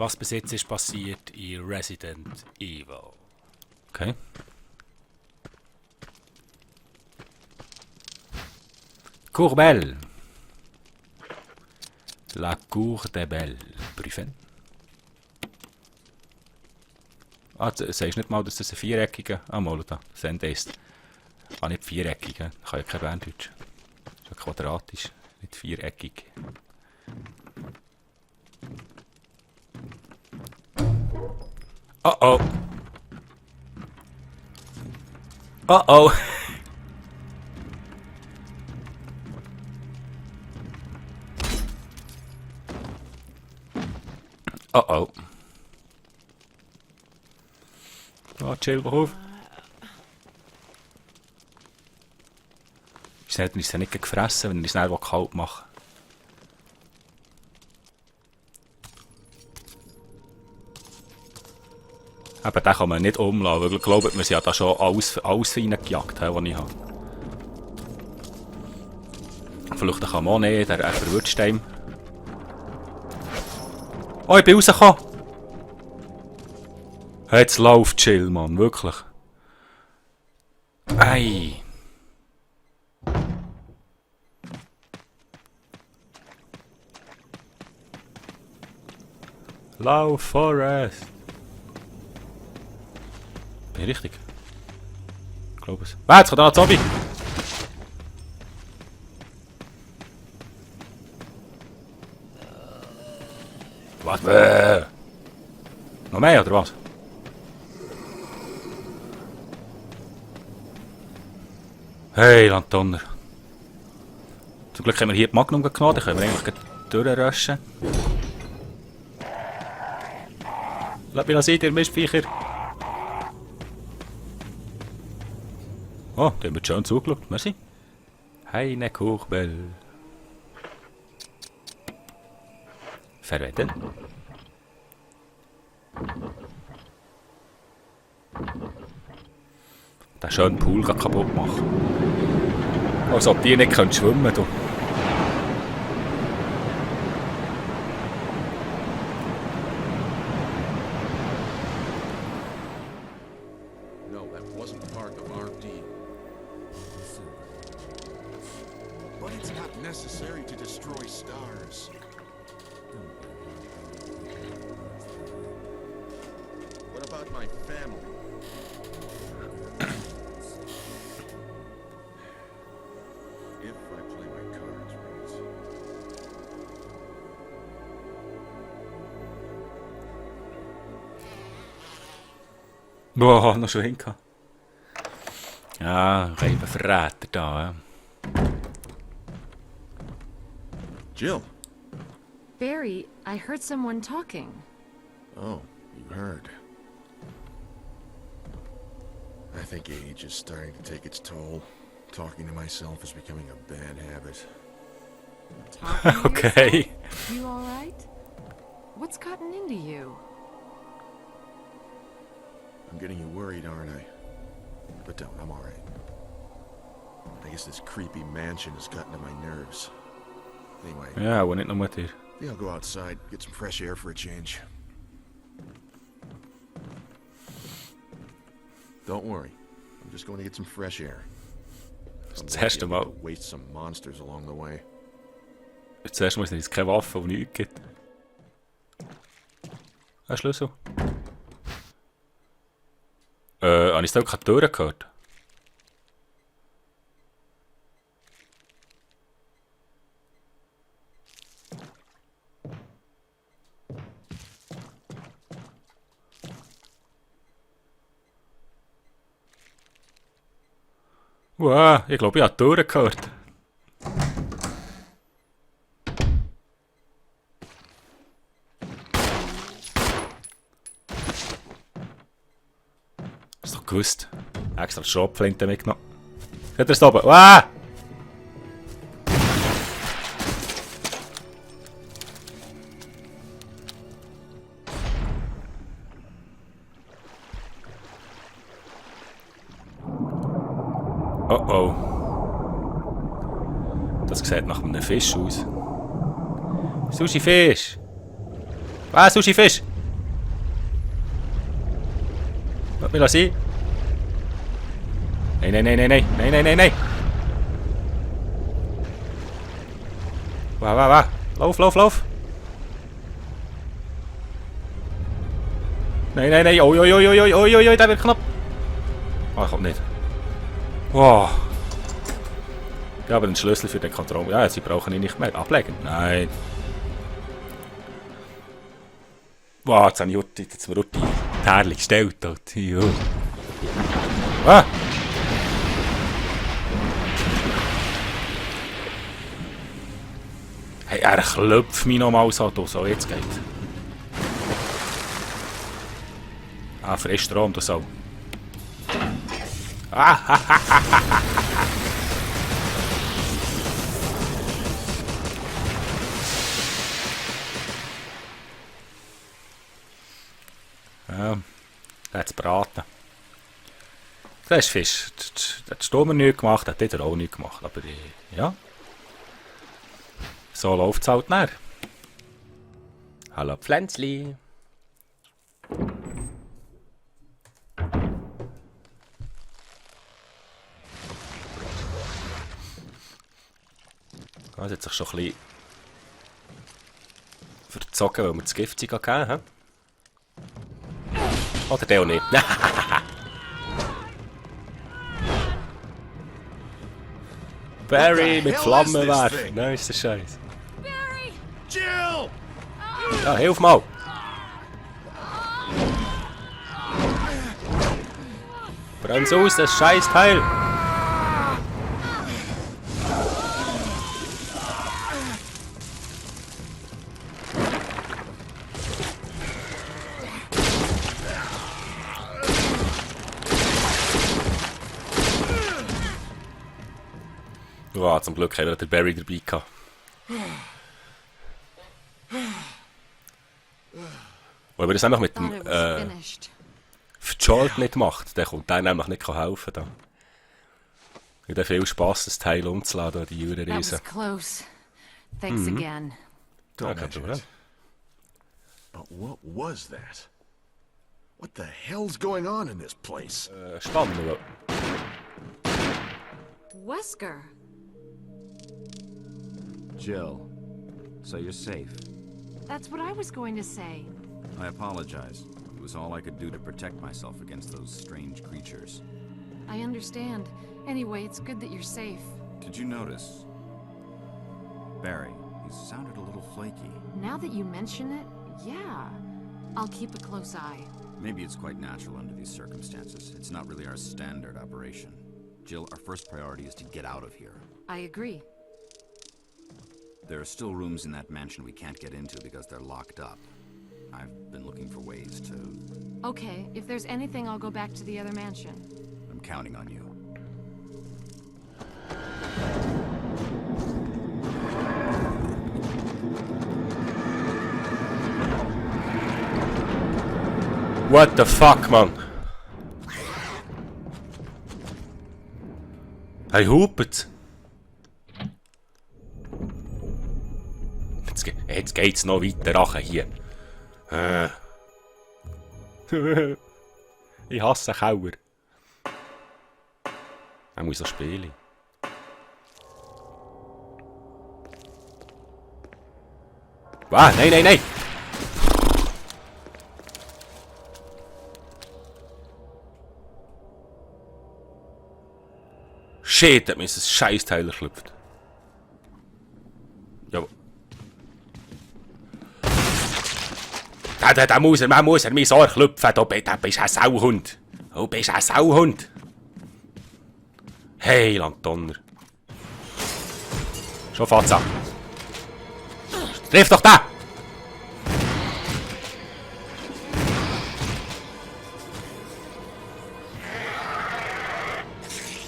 Was bis jetzt ist passiert in Resident Evil. Okay. Courbelle. La Cour des Belles. Prüfen. Ah, sagst nicht mal, dass das ein viereckiger... Ah, mal da. Send ist. Ah, nicht viereckiger. Ich kann ja kein Berndeutsch. Das ist ja quadratisch. Nicht viereckig. Oh oh. Oh oh. Oh oh. Oh, chill, auf. Ist ja nicht gefressen, wenn ich es nicht kalt mache. Eben, den kann man nicht umlassen, weil ich glaube, wir ja da schon alles reingejagt, was ich habe. Vielleicht kann man auch nicht, der verwirrt einem. Oh, ich bin rausgekommen! Jetzt läuft chill, Mann, wirklich. Ei! Lauf, Forest! Bin ich richtig? Ich glaube es. Ah, jetzt kommt da ein Zombie! Was? Noch mehr, oder was? Hey, Landtonner. Zum Glück haben wir hier die Magnum genommen, die können wir eigentlich durchröschen. Lass mich sehen, ihr Mistviecher. Oh, da haben wir schön zugeschaut, merci. Eine Kuchbell. Verwenden. Den schönen Pool kaputt machen. Als ob die nicht schwimmen können. No, that wasn't part of our deal. But it's not necessary to destroy stars. What about my family? If I play my cards right. Boah, noch schon hingekommen. Ja, ein Verräter da. Ja. Jill. Barry, I heard someone talking. Oh, you heard. I think age is starting to take its toll. Talking to myself is becoming a bad habit. Talking to Okay. yourself? You all right? What's gotten into you? I'm getting you worried, aren't I? But don't, I'm alright. I guess this creepy mansion has gotten to my nerves. Anyway, Ja, aber nicht nur mit dir. I think I'll go outside, get some fresh air for a change. Don't worry, I'm just going to get some fresh air. Das erste Mal. Waste some monsters along the way. Zuerst muss es keine Waffe, die nichts gibt. Ein Schlüssel. Habe ich da keine Tür gehört? Wow, ich glaube, ich habe die Tür gehört. Ist doch gewusst. Extra Schrotflinte mitgenommen. Seht ihr es da oben? Wow! Oh oh. Das sieht nach einem Fisch aus. Sushi-Fisch! Ah, Sushi-Fisch! Lass mich sein. Nein, nein, nein, nein, nein, nein, nein, nein, nein. Wow. Lauf. Nein. Oi, der wird knapp. Ah, kommt nicht. Wow. Ja, aber den Schlüssel für den Kontrolle. Ja, sie brauchen ihn nicht mehr. Ablegen? Nein. Wow, jetzt habe ich mir die Teile gestellt. Ah! Hey, er klopft mich nochmal so. So, jetzt geht's. Ah, frisch Strom, das auch. Ja, er hat es braten. Das ist Fisch. Das hat Sturm nichts gemacht, hat er auch nichts gemacht. Aber ja. So läuft es halt näher. Hallo Pflänzli. Das hat sich schon ein bisschen verzogen, weil wir das Gift gegeben haben. Oder der auch nicht. Barry mit Flammenwerfer. Nein, ist das Scheiß. Jill! Ja, hilf mal! Bremse aus, das Scheißteil! Wow, zum Glück haben wir den Barry dabei gehabt. Weil wir das einfach mit dem Verjolt nicht macht, der kommt dann nämlich nicht helfen kann. Ich habe viel Spass, das Teil umzuladen, die Jurenriesen. Thanks again. Don't mention it. But what was that? What the hell's going on in this place? Spannend, oder? Wesker. Jill, so you're safe. That's what I was going to say. I apologize. It was all I could do to protect myself against those strange creatures. I understand. Anyway, it's good that you're safe. Did you notice? Barry, he sounded a little flaky. Now that you mention it, yeah. I'll keep a close eye. Maybe it's quite natural under these circumstances. It's not really our standard operation. Jill, our first priority is to get out of here. I agree. There are still rooms in that mansion we can't get into because they're locked up. I've been looking for ways to... Okay, if there's anything, I'll go back to the other mansion. I'm counting on you. What the fuck, man? Hij hupt. Jetzt geht's noch weiter rachen hier. Ich hasse Kauer. Er muss auch spielen. Ah, nein! Shit, dat is een scheißteil geschlüpft. Ja. Da muss er mein Ohr klopfen. Da bist du ein Sauhund. Du bist ein Sauhund. Hey, Landonner. Schon fährt's an. Triff doch da!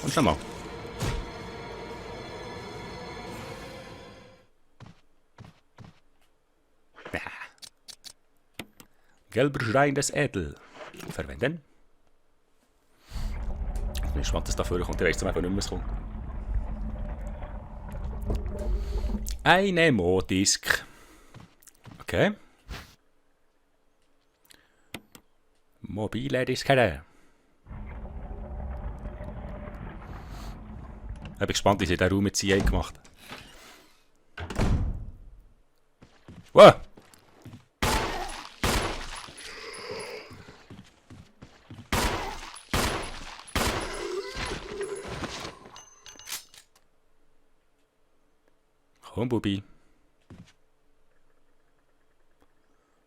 Und schon mal. Gelber Schrein des Edel. Verwenden. Ich bin gespannt, dass da vorne kommt. Ich weiss einfach nicht mehr, was kommt. Eine Modisk. Okay. Mobile Diskette. bin gespannt, wie sie den Raum mit CA gemacht haben. Wow! Komm, Bubi.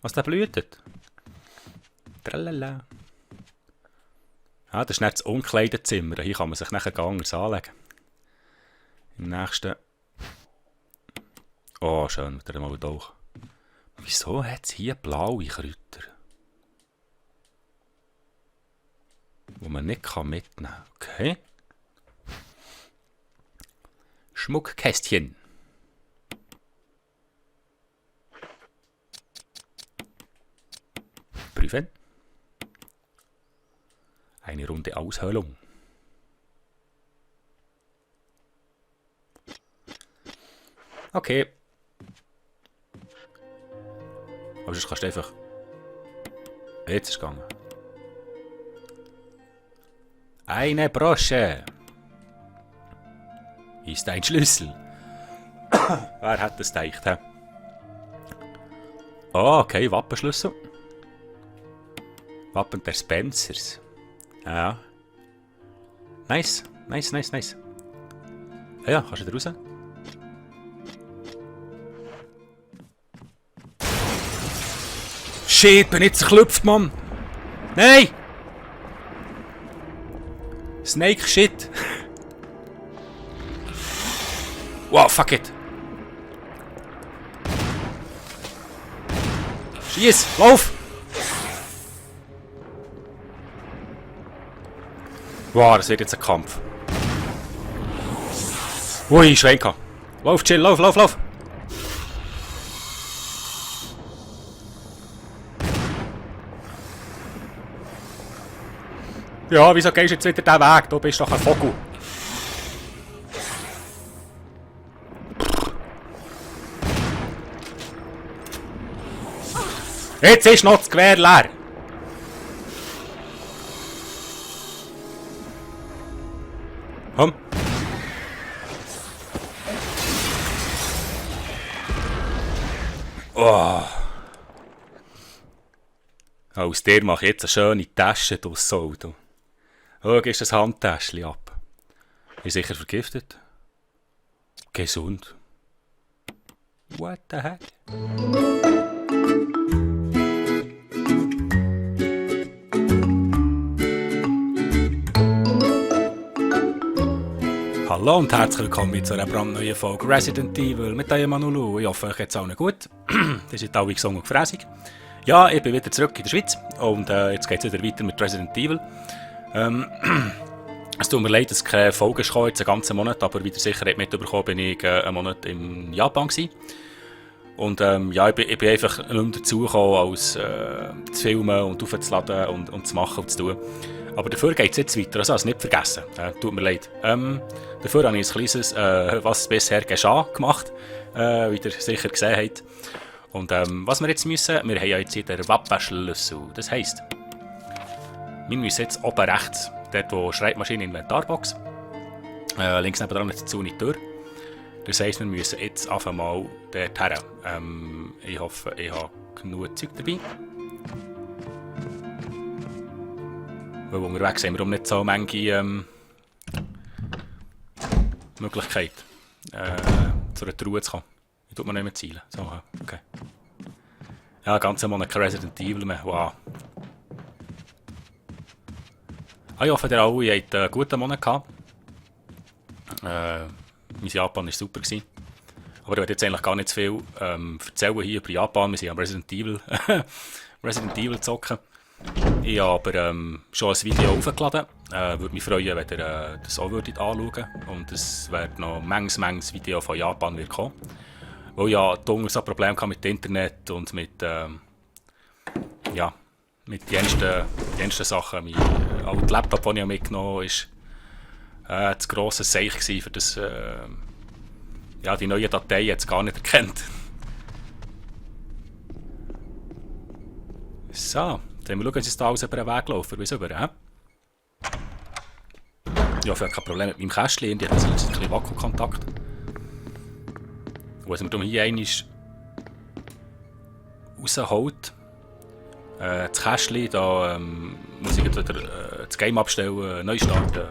Was da blühtet? Tralala. Ah, das ist nicht das Umkleidezimmer. Hier kann man sich nachher anders anlegen. Im nächsten. Oh, schön, wieder mal durch. Wieso hat es hier blaue Kräuter? Die man nicht mitnehmen kann. Okay. Schmuckkästchen. Prüfen. Eine runde Aushöhlung. Okay. Aber sonst kannst du einfach... Jetzt ist es gegangen. Eine Brosche. Ist ein Schlüssel. Wer hat das gedacht? He? Oh, okay, Wappenschlüssel. Wappen der Spencers. Ja. Nice, nice, nice, nice. Ja, kannst du da raus? Shit, bin ich zerklüpft, Mann! Nein! Snake shit! Wow, fuck it! Schieß! Lauf! Wow, das wird jetzt ein Kampf. Ui, Schwenker. Lauf, chill, lauf, lauf, lauf! Ja, wieso gehst du jetzt wieder diesen Weg? Du bist doch ein Vogel. Jetzt ist noch das Gewehr leer. Komm. Oh. Aus dir mache ich jetzt eine schöne Tasche draus. So, du. Schau, ist das Handtäschchen ab. Ist sicher vergiftet? Gesund. What the heck? Hallo und herzlich willkommen zu einer brandneuen Folge Resident Evil mit eurem Anulu. Ich hoffe, euch geht es allen gut. Das ist alle gesungen und gefräßig. Ja, ich bin wieder zurück in der Schweiz und jetzt geht es wieder weiter mit Resident Evil. Es tut mir leid, dass keine Folge ist jetzt einen ganzen Monat, aber wie ihr sicher habt mitbekommen, bin ich einen Monat in Japan gewesen. Und ja, ich bin einfach nicht mehr dazugekommen, als zu filmen und aufzuladen und zu machen und zu tun. Aber dafür geht es jetzt weiter, also das nicht vergessen. Tut mir leid. Dafür habe ich ein kleines «Was bisher geschah» gemacht, wie ihr sicher gesehen habt. Und was wir jetzt müssen, wir haben ja jetzt hier den Wappenschlüssel. Das heisst, wir müssen jetzt oben rechts, dort wo Schreibmaschine Inventarbox, links nebenan dazu nicht durch. Das heisst, wir müssen jetzt einfach mal dort her. Ich hoffe, ich habe genug Zeug dabei. Weil unterwegs haben wir nicht so manche Möglichkeit, zu einer Truhe zu kommen. Ich tue mir nicht mehr zielen. So, okay. Ja, ganz einmal kein Resident Evil mehr. Wow. Ich hoffe, ihr alle habt einen guten Monat gehabt. Mein Japan war super. Aber ich werde jetzt eigentlich gar nicht zu viel erzählen hier über Japan. Wir sind am Resident Evil zocken. Ich habe aber schon ein Video aufgeladen. Würde mich freuen, wenn ihr das auch anschauen würdet. Und es wird noch manches Video von Japan wird kommen. Weil ja Dunkel so Probleme hatte mit Internet und mit ja, mit den ersten Sachen. Mein alter Laptop, den ich mitgenommen habe, war das grosse Seich für das ja, die neue Datei jetzt gar nicht erkennt. So, dann schauen wir, wie es da alles über den Weg laufen. Bis über, Ich habe kein Problem mit meinem Kästchen, die hat also ein bisschen Vakuumkontakt. Und wenn man hier einmal rausholt, das Kästchen, da muss ich wieder das Game abstellen, neu starten.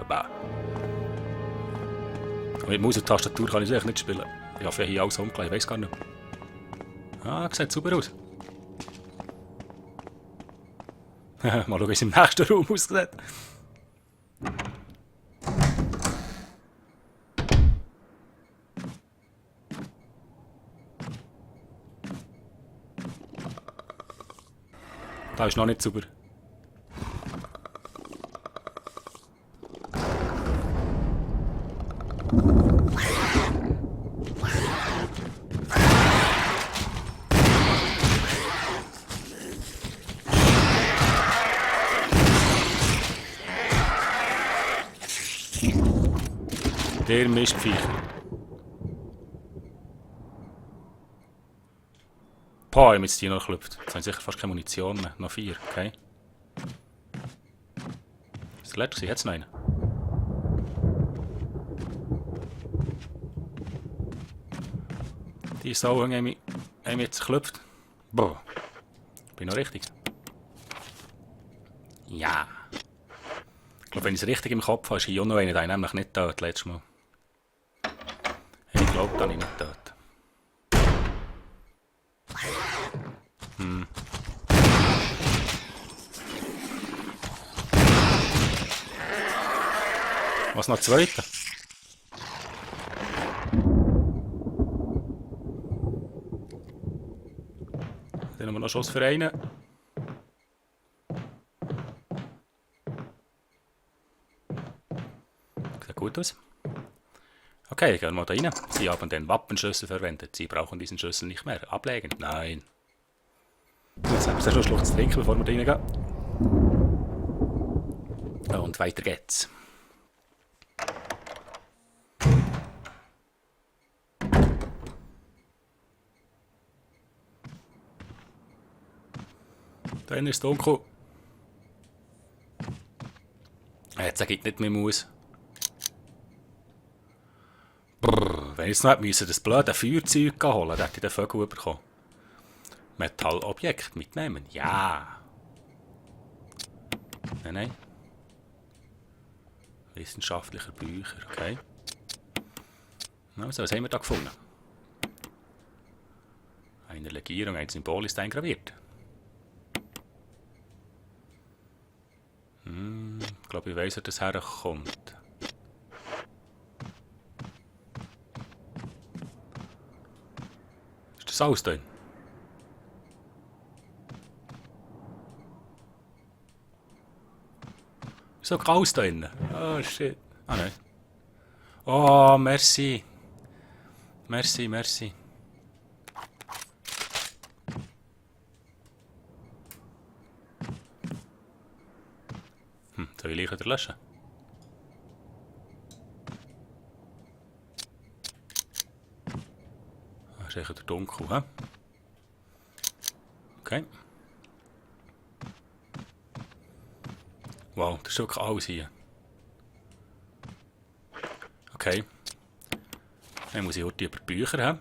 Und mit Maus und Tastatur kann ich es nicht spielen. Ich habe ja hier alles umgelegt, ich weiß gar nicht. Ah, sieht super aus. Mal schauen, wie es im nächsten Raum aussieht. Da ist noch nicht sauber. Der Mistviech. Boah, ich habe jetzt die noch geklopft. Jetzt habe ich sicher fast keine Munition mehr. Noch 4, okay. Das ist der letzte, jetzt noch einen. Die Sau haben mich jetzt geklopft. Boah. Bin noch richtig. Ja. Ich glaube, wenn ich es richtig im Kopf habe, ist hier auch noch einer, der nämlich nicht tot, letztes Mal. Ich glaube, da habe ich nicht tot. Was noch zweite? Dann haben wir noch Schuss für einen. Sieht gut aus. Okay, gehen wir da rein. Sie haben den Wappenschlüssel verwendet. Sie brauchen diesen Schlüssel nicht mehr. Ablegen? Nein. Jetzt haben wir schon einen Schluck zu trinken, bevor wir da reingehen. Und weiter geht's. Dann ist es dunkel. Jetzt sage ich nicht mehr muss. Brrr, wenn ich jetzt noch hätte das blöde Feuerzeug holen müssen, dann hätte ich den Vögel bekommen. Metallobjekt mitnehmen? Ja. Nein, nein. Wissenschaftlicher Bücher, okay. Also, was haben wir da gefunden? Eine Legierung, ein Symbol ist eingraviert. Ich glaube, ich weiss, wo das herkommt. Ist das alles drin? Ist so alles drin? Oh shit. Ah nein. Oh, merci. Merci, merci. Soll ich wieder löschen? Das ist echt dunkel, hä? Okay. Wow, das ist wirklich alles hier. Okay. Dann muss ich heute über die Bücher haben.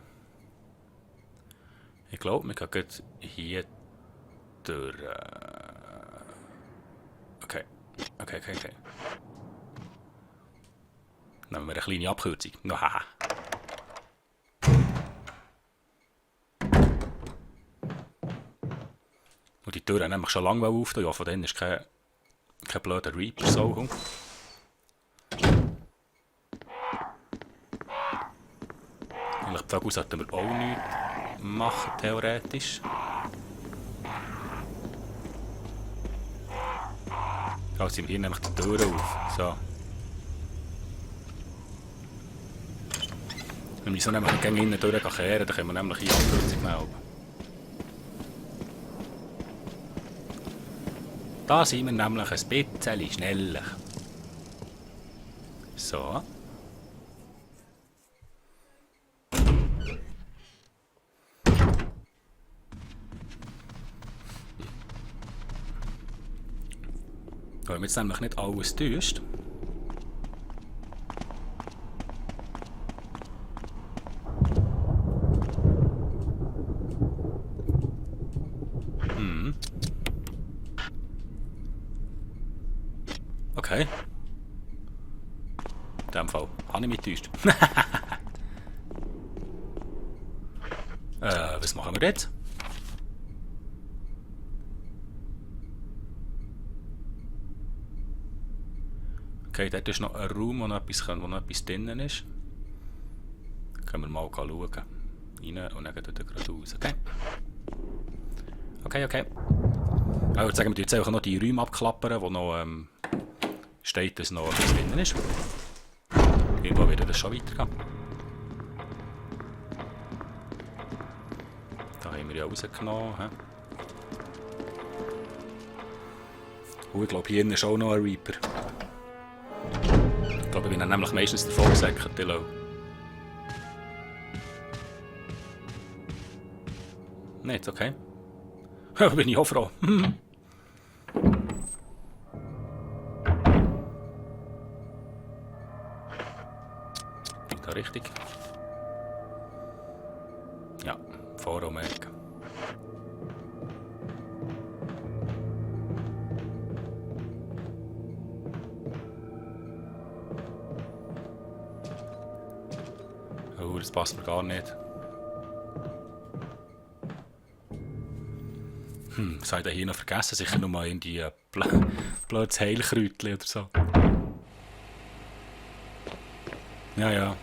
Ich glaube, wir gehen hier durch. Okay. Okay. Nehmen wir eine kleine Abkürzung. Haha. Und die Tür haben nämlich schon lange aufgetan. Ja, von denen ist kein blöder Reaper so. Eigentlich die Vögel sollten wir auch nichts machen, theoretisch. Jetzt sind wir hier nämlich die Tür auf. So. Wenn wir so nämlich nicht innen durchkehren, dann können wir nämlich hier Abkürzung nehmen. Da sind wir nämlich ein bisschen schneller. So. Wenn man jetzt nämlich nicht alles täuscht, Okay. In dem Fall habe ich mich getäuscht. Was machen wir jetzt? Okay, dort ist noch ein Raum, wo noch etwas drinnen ist. Können wir mal schauen. Rein und dann geht er gerade raus. Okay. Okay. Ich würde sagen, wir jetzt einfach noch die Räume abklappern, wo noch steht, dass noch etwas drinnen ist. Irgendwo wird das schon weitergehen. Da haben wir ja rausgenommen. Ich glaube, hier ist auch noch ein Reaper. Ich glaube, ich bin nämlich meistens davon gesäckert, die Leute. Nicht, okay. Da bin ich auch froh. Da richtig? Ja, Vorraumecke. Oh, das passt mir gar nicht. Was habe ich denn hier noch vergessen? Sicher noch mal in die blödes Heilkräutchen oder so. Ja.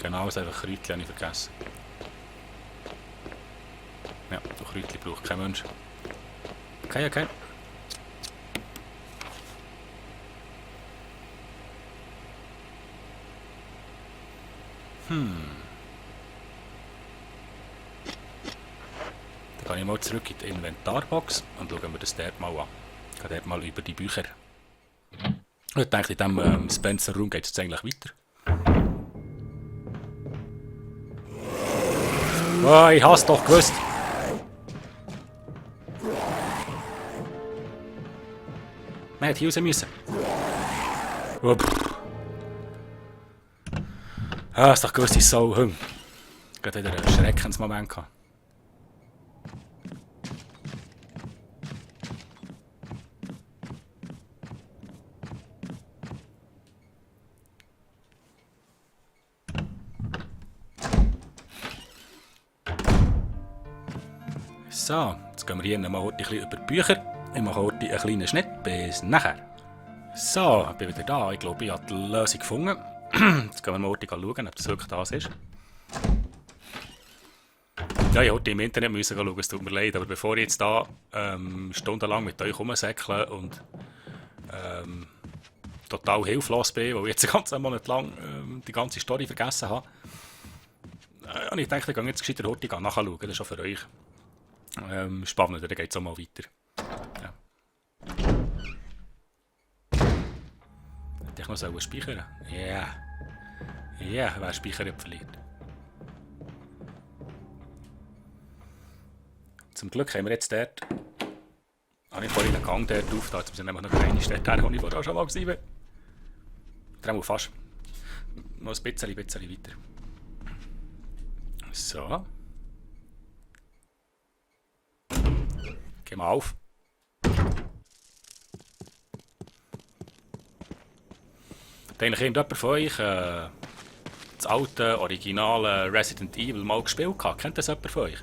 Genau, das einfach Kräutchen habe ich vergessen. Ja, so Kräutchen braucht kein Mensch. Okay. Dann gehe ich mal zurück in die Inventarbox und schauen wir das dort mal an. Ich gehe dort mal über die Bücher. Ich denke, in diesem Spencer-Raum geht es jetzt eigentlich weiter. Oh, ich hab's doch gewusst. Man hätte hier raus müssen. Oh, hast doch gewusst, ich so hung. Gerade wieder einen Schreckensmoment gehabt. So, jetzt gehen wir hier mal ein bisschen über die Bücher. Ich mache heute einen kleinen Schnitt. Bis nachher. So, ich bin wieder da. Ich glaube, ich habe die Lösung gefunden. Jetzt gehen wir mal schauen, ob das wirklich das ist. Ja, ich musste im Internet schauen, es tut mir leid. Aber bevor ich jetzt da stundenlang mit euch rumsäckle und total hilflos bin, weil ich jetzt einen ganzen Monat lang die ganze Story vergessen habe, und ich denke, ich gehe jetzt gescheiter heute nachschauen. Das ist auch für euch. Spannend, dann geht es auch mal weiter. Ja. Hätte ich noch speichern? Ja, wer speichert, verliert. Zum Glück haben wir jetzt dort. Habe ich vorhin einen Gang dort auf, da jetzt müssen wir nämlich noch keine Städte her, wo ich vorher schon mal war. Dreimal fast. Noch ein bisschen weiter. So. Geh mal auf. Hat eigentlich irgendjemand von euch das alte, originale Resident Evil mal gespielt gehabt? Kennt das jemand von euch?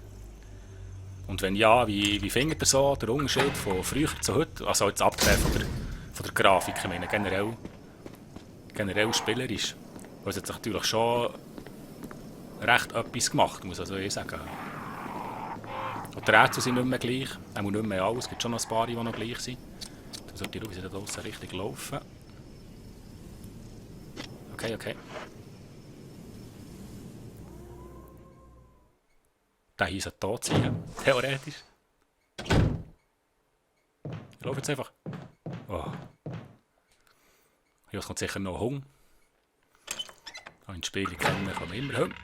Und wenn ja, wie findet ihr so den Unterschied von früher zu heute? Also jetzt abgesehen von der Grafik, ich meine generell spielerisch. Weil es hat sich natürlich schon recht etwas gemacht, muss also ich sagen. Und die Rätsel sind nicht mehr gleich, auch nicht mehr alles. Es gibt schon noch ein paar, die noch gleich sind. Da sollte ich schauen, wie sie da draussen richtig laufen. Okay. Der hier sollte tot sein, theoretisch. Ich laufe jetzt einfach. Oh. Hier kommt sicher noch Hunger. In Spiili kennen wir immer Hunger.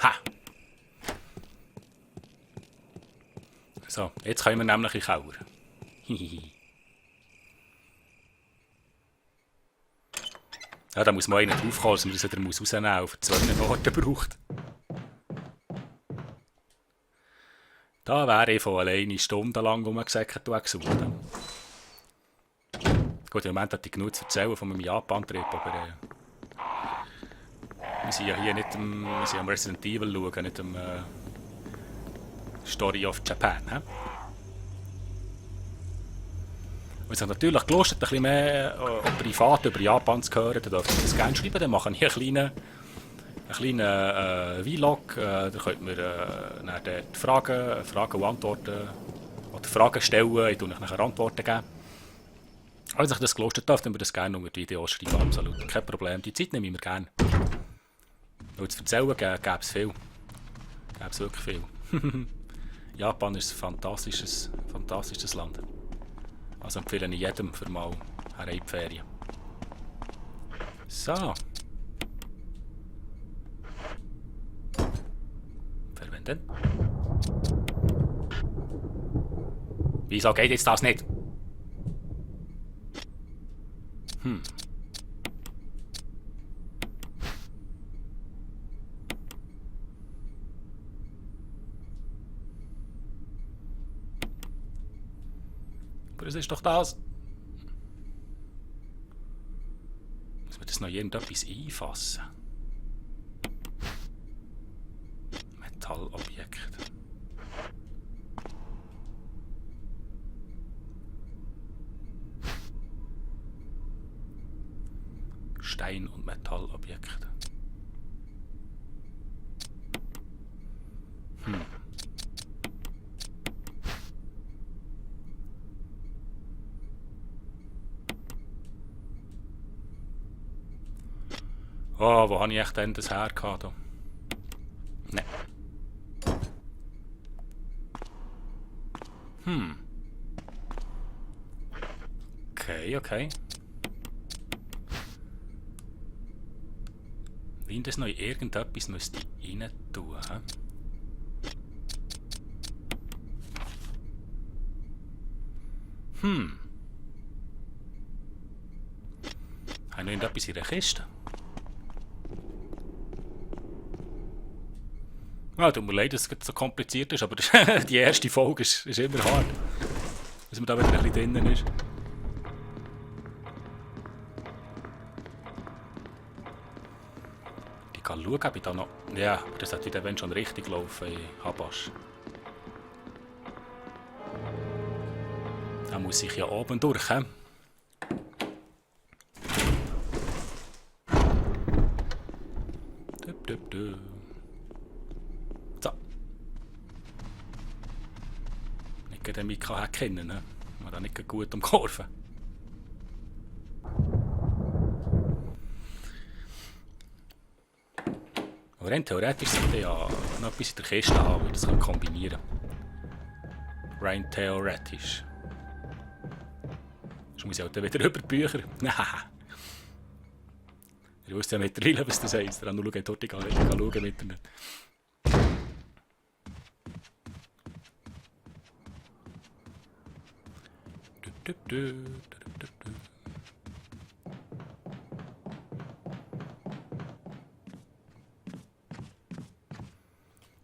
Ha! So, jetzt können wir nämlich in den Keller. Ja, da muss mal einer draufkommen, dass man das wieder rausnehmen muss, für 2 Orte braucht. Da wäre ich von alleine stundenlang rumgesäckert und gesucht. Gut, im Moment hatte ich genug zu erzählen von meinem Japan-Trip, aber wir sind ja hier nicht wir sind am Resident Evil schauen, nicht am Story of Japan. He? Wenn es euch natürlich gelustet, ein bisschen mehr privat über Japan zu hören, dann dürft ihr das gerne schreiben. Dann mache ich einen kleinen Vlog. Da könnt ihr dann dort Fragen und Antworten oder Fragen stellen. Ich gebe euch nachher Antworten geben. Wenn euch das gelustet dürft, dann wir das gerne unter die Videos schreiben. Absolut kein Problem. Die Zeit nehme ich mir gerne. Weil zu erzählen gäbe es viel. Gäbe es wirklich viel. Japan ist ein fantastisches Land. Also empfehle ich jedem für mal eine Ferien. So. Verwenden. Wieso geht jetzt das nicht? Aber es ist doch das. Muss man das noch irgendetwas einfassen? Metallobjekt. Stein- und Metallobjekte. Oh, wo habe ich echt denn das her gehabt? Nein. Okay. Wie das noch in irgendetwas müsste ich rein tun. Habe ich noch irgendetwas in der Kiste? Ah, tut mir leid, dass es so kompliziert ist, aber die erste Folge ist immer hart. Dass man da wieder ein bisschen drinnen ist. Ich kann schauen, ob ich da noch... Ja, aber das sollte dann schon richtig laufen in Habasch. Da muss ich ja oben durch, he? So. Nicht den Mika kennen, ne? Man da nicht gut um Kurven. Aber rein theoretisch sollte ich ja noch etwas in der Kiste haben, wie das kombinieren kann. Rein theoretisch. Sonst muss ich halt wieder über die Bücher. Nein. Ihr wisst ja mittlerweile, was das heisst. Der Anulu geht dort schauen im Internet.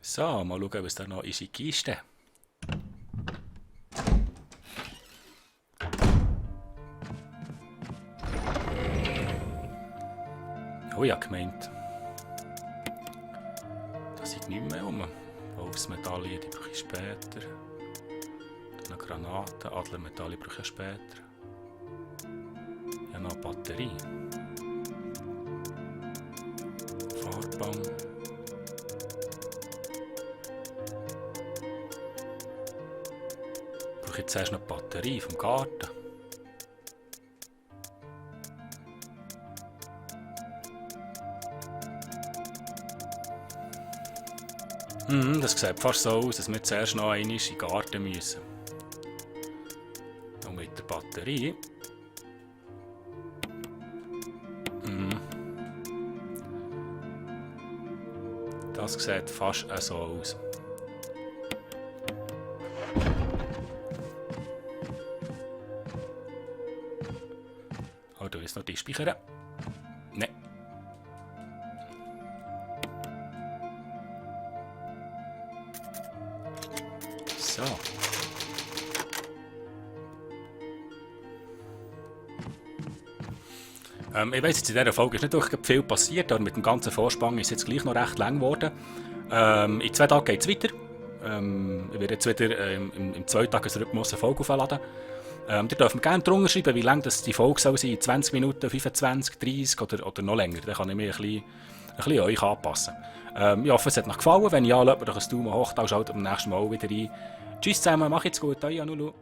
So, mal schauen, was da noch ist in die Kiste. Oh ja, gemeint. Das ist nicht mehr um. Wolfsmedaille, die brauche ich später. Dann eine Granate, Adlermedaille brauche ich später. Ja, noch eine Batterie. Fahrbahn. Brauche ich jetzt erst noch eine Batterie vom Garten. Das sieht fast so aus, dass wir zuerst noch einmal in den Garten müssen. Und mit der Batterie. Das sieht fast so aus. Oh, du willst noch die speichern? Nein. So. Ich weiss, jetzt in dieser Folge ist nicht wirklich viel passiert, aber mit dem ganzen Vorspann ist es jetzt gleich noch recht lang geworden. In 2 Tagen geht es weiter. Ich werde jetzt wieder im 2-Tages-Rhythmus eine Folge aufladen. Ihr dürft mir gerne drunter schreiben, wie lange das die Folge soll sein. 20 Minuten, 25, 30 oder noch länger. Dann kann ich mich ein bisschen euch anpassen. Ich hoffe, es hat euch gefallen. Wenn ja, lasst mir doch ein Daumen hoch, dann schaltet beim nächsten Mal wieder ein. Tschüss zusammen, macht's gut, euch Anulu.